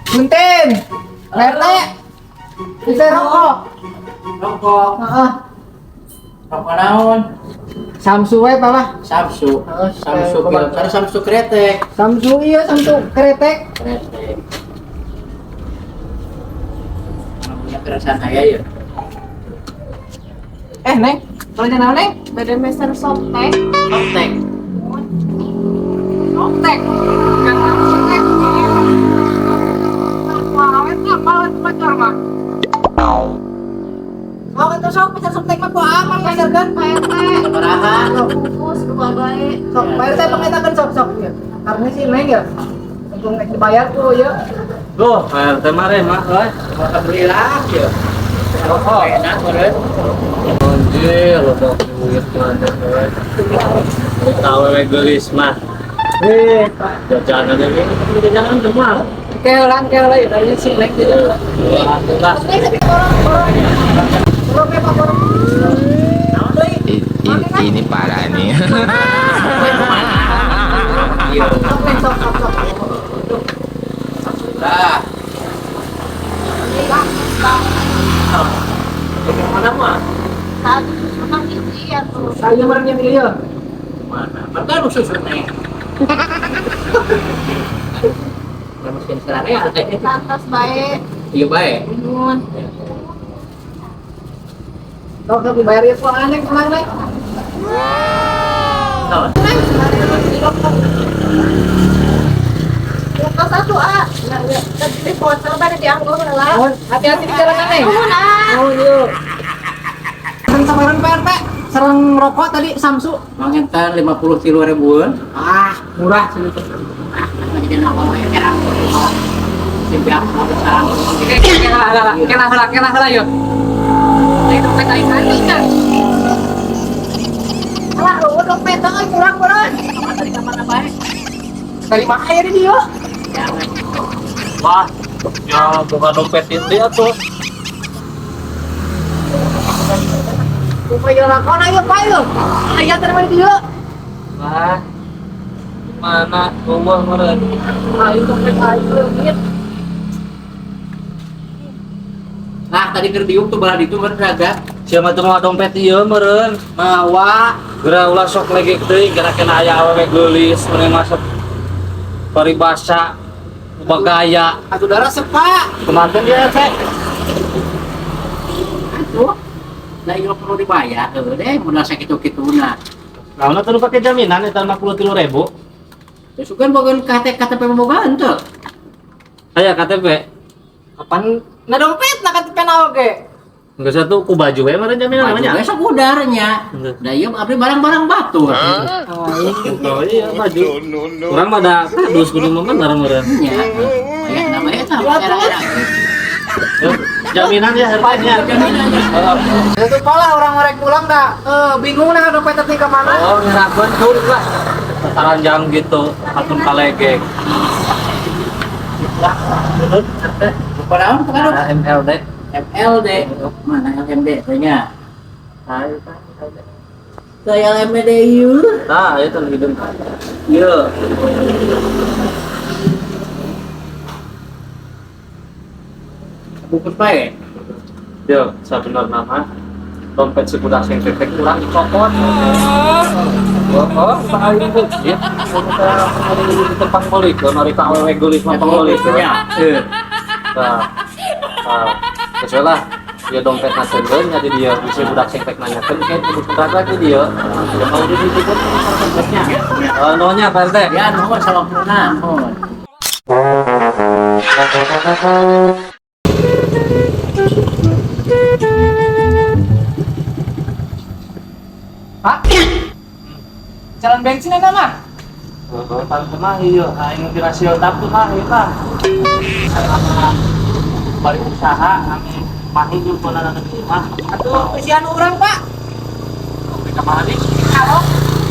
Punten. RT. Punten rokok. Rokok. Heeh. Rokok naon? Samsu we, Pak lah. Samsu. Heeh, Samsu kayak filter, Samsu kretek. Samsu iya, Samsu kretek. Kretek. Punya keresahan aya ya. Eh, Neng. Belanja naon, Neng? Bade meser Softex. Softex. Softex. Kan Softex. Wah, awet apa pacar mah? Sok itu sok pacar Softex mah ku aman pacar kan? Pak RT. Sabaraha? Bungkus dua bae. Sok, bayar saya pengetakan sok sok ya. Karena sih Neng ya. Untung nek dibayar tuh ya. Loh, RT mah mah euy. Alhamdulillah ya. Rokok. Enak meureun. Anjir, loba duit mana euy. Tahu we geulis mah. Eh, Pak. Jajanan ini jajanan tuh mah. Kelan kelan ya tadi si Neng gitu. Alhamdulillah. Neng tapi borong borong. Borong ya Pak borong. Naon deui? Ini parah nih. Iya. Sok Neng sok sok sok. Lah, Mana mah? Satu susu kan hiji atuh. Saya meureun yang ieu. Mana? Mereka nu susu neng. Kan mesin sararea teh. Lantas bae. Iya bae. Nuhun. Sok sok dibayar ya Pak Neng tenang Neng. Naon? Buka satu A. Di ponsel pada dianggo heula. Mohon hati-hati di jalan Neng. Nuhun A. Oh iya. Serang samaran Pak RT, serang rokok tadi Samsu. Mangentan 53 ribuan. Ah, murah sih itu. Ah, jadi apa wae kira. Simpiak sarang. Kela heula, kela heula, kela heula yo. Ayo dompet aing tadi kan. Alah, lu dompet euy kurang meureun. Tadi ka mana bae? Tadi mah aya di dieu. Jangan. Wah, ya bukan dompet itu ya tuh. Upaya lakon ayo Pak yo. Aya tadi mah di dieu. Wah, mana eueuh meureun. Ayo dompet aing leungit. Nah, tadi keur diuk tuh belah ditu meureun raga. Siapa tuh mau dompet ieu meureun? Mawa. Geura ulah sok legek teuing kena kena aya awewe geulis meureun masuk paribasa bagaya. Atuh darah sepa. Kemarin dia teh. Atuh. Lah ieu perlu dibayar heuh deh mun sakitu-kituna. Naon tuh nu pake jaminan eta 53.000. Terus kan boga KTP boga henteu. Aya KTP. Kapan na dompet na KTP na oge. Enggak satu ku baju we meureun jaminan Baju namanya. we sok udarnya. Da ieu abdi barang-barang batur. Oh iya baju. Urang mah da kardus kudu mah bener meureun. Nya. Aya nama eta era-era. Jaminan ya harganya. Jaminannya. Itu pala orang mereka pulang dah. Bingung nah dompet teh ke mana. Oh, ngerakeun tur lah. Taranjang gitu, atun kalegek. Padahal pengaruh MLD. MLD. Mana LMD tanya? Saya LMD ieu. Nah, itu hidung. Iya. Bungkus bae. Yo, sabenerna mah dompet si budak sing tetek kurang dicopot. Oh, tak aing beuki. Mun ka di tempat meulikeun, ari ka awewe geulis mah pangmeulikeun. Heeh. Nah, nah, geus we lah. Dia dompet naseun nya di dieu bisi budak sing tek nanyakeun ke kudu berat lagi dieu. Ya mau dititipkeun dompetnya. Oh, nuhun nya Pak RT. Ya nuhun sawaktuna nuhun. Pak. Jalan bensin eta mah. Heeh, tante mah ieu aing di rasio tap tuh mah ieu mah. Bari usaha kami mahi jeung ponakan di imah. Atuh kesian urang, Pak. Oke, ka mana nih? Kalong.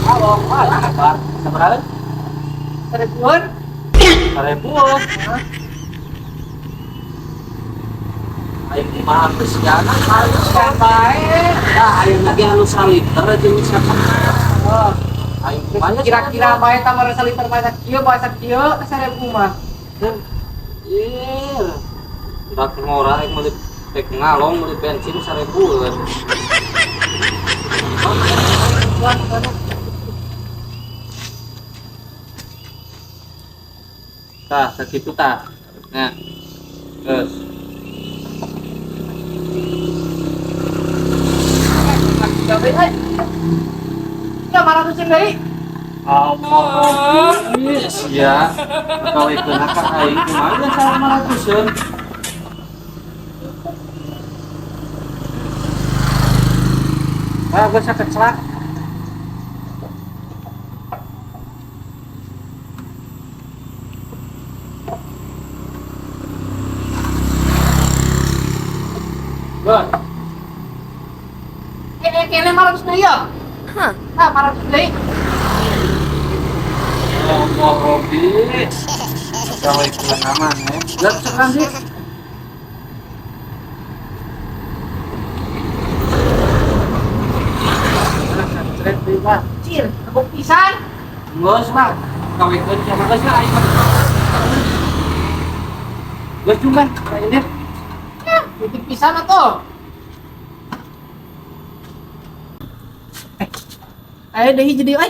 Kalong, wah, sabar. Sabaraha? Seribuan. Seribuan. Aing kumaha kesianan Kan bae. Nah, aing lagi anu saliter jeung siapa? Oh, Aing kumaha kira-kira bae tambah saliter bae sakieu bae sakieu 1000 mah. Ih, Budak ngora rek meuli rek ngalong meuli bensin 1000-an. Tah, sakitu tah. Nah. Terus. Gawe euy. Ya 500 deui. Allah, yes, ya. Gawekeun ka aing kumaha geus 500-eun. Ah, geus sakeclak. Gon, Eh, kene 500 deui ya. Hah. Ah, 500 deui. Allah Robi. Gawekeun aman ya. Geus sekarang sih. Cir, aku pisan. Geus lah, gawekeun sia mah geus lah aing mah. Geus juga, ini. Ya, titip pisan atuh. Eh, ayo deh jadi euy.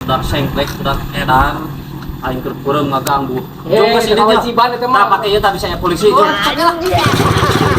Budak sengklek, budak edan. Aing keur peureum ngaganggu. Eh, Jom ke sini kewajiban jom. eta mah. Tah pake ieu tah bisa aya polisi jom. Oh, lah.